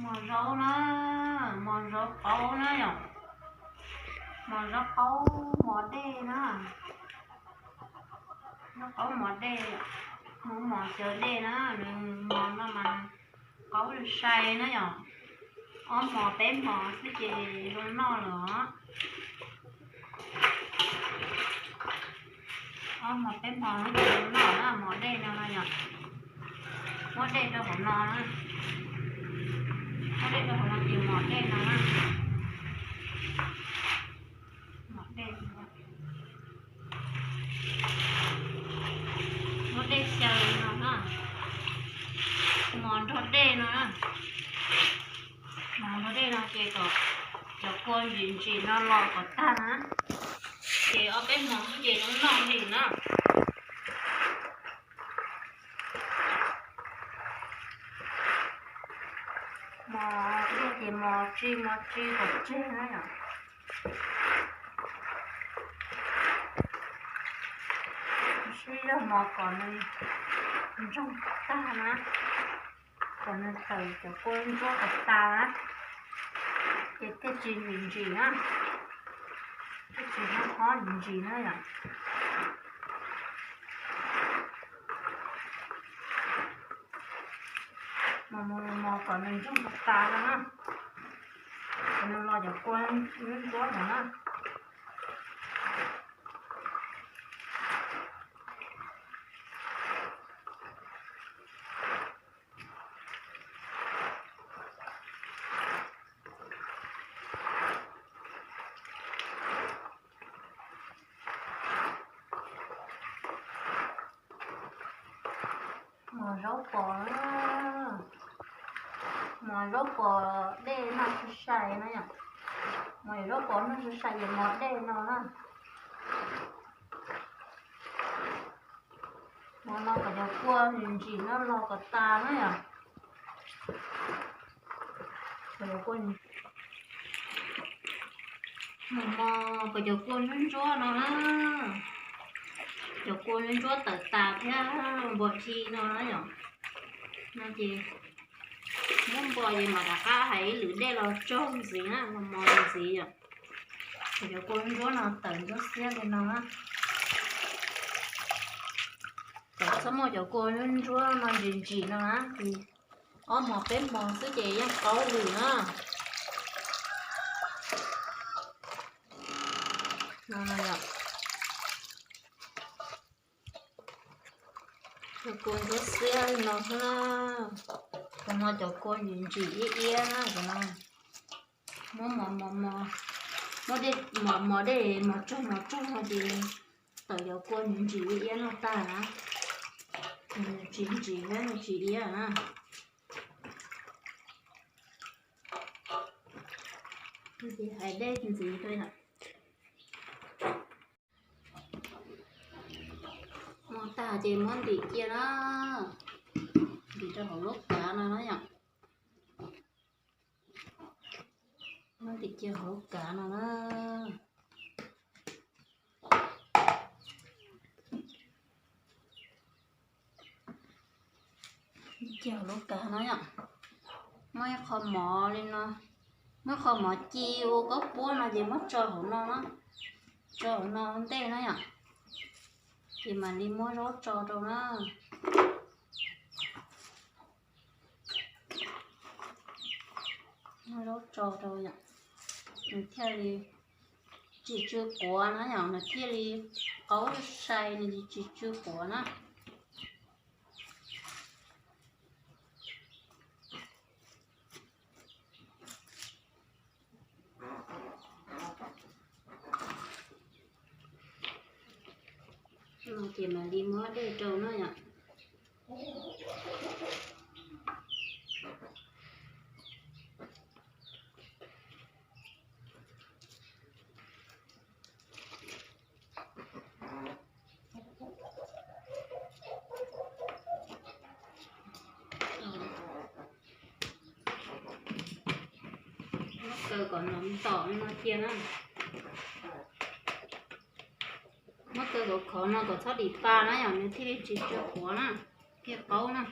Mos zaub na, mos zaub qaub na yom. Mos zaub qaub mos dej na. Zaub qaub mos dej, hnub mos xyaw dej na, nws mos no mas qaub sai na yom. Ob hmos peb hmos xwb ces zoo noj lawm os. Ob hmos peb hmos xwb ces zoo noj na, mos dej no no yom. Muab dej rau hauv no na. Muab dej rau hauv no ces mos dej no na. Mos dej, muab dej xyaw no na. Mos nrog dej no na. Mos nrog dej no ces kom cov kua ntsim ntsim no los kom tag na. Ces ob peb hmos xwb ces zoo noj li na. Mos dej ces mos tsi mos tsi kom tseg na yom. Sib zog mos kom nws ntsoog tag na, kom nws tawm cov kua ntsuab kom tas na, ces thiaj tsis ntsim ntsim na, thiaj tsis hob hob ntsim ntsim na yom. Mos mos mos kom nws ntsoog tas tas no na, kom nws los cov kua ntsuab ntsuab ntawd na. Mos zaub pos, mos zaub pos dej noj sai sai na yom. Mos zaub pos noj sai sai ces mos dej no na. Mos no kom cov kua ntsim ntsim no los kom tas na yom. Kom cov kua, mos mos kom cov kua ntsuab ntsuab no na. Cov kua ntsuab ntsuab tawm tas thiab npos thi no na yom. No ces muab npos ces mam rov qab hais ib lwm dej los tsoo ntxiv na, mos mos ntxiv yom. Ces cov kua ntsuab no tawm ntsuab xiab li no na. Thaum txhob muaj cov kua ntsuab ntsuab no ntsim ntsim no na, ces ob hmos peb hmos xwb ces yeej qaub lawm na. No no yom. Cov kua ntsuab xiab li no xwb na. Cov no cov kua ntsim ntsim iab iab na cov no. Muab mos mos mos, muab dej mos mos dej mos tsaug mos tsaug no ces tawm cov kua ntsim ntsim iab iab no tag na. Nws tsis ntsim thiab nws tsis iab na. Ces hais dej ntxiv rau yom. Mos tag ces muab ntim cia na, ntim rau hauv lub kav no na yom. Muab ntim cia hauv lub kav no na. Ntim cia hauv lub kav no yom. Muaj ib qho mov li no, muaj ib qho mov ci ua koj puab no ces muab tso hauv no na, tso hauv no ua ntej na yom. Ces mam li muab zaub tso rau na. Muab zaub tso rau yom, nws thiaj li tsis tsw quav na yom, nws thiaj li qaub sai, nws tsis tsw quav na. No ces mam li muab dej rau na yom. Muab kaw kom ntom ntom li no cia na. Muab kaw kom khov no kom txhob dim pa na yom, nws thiaj li tsis tsw quav na, thiaj qaub na.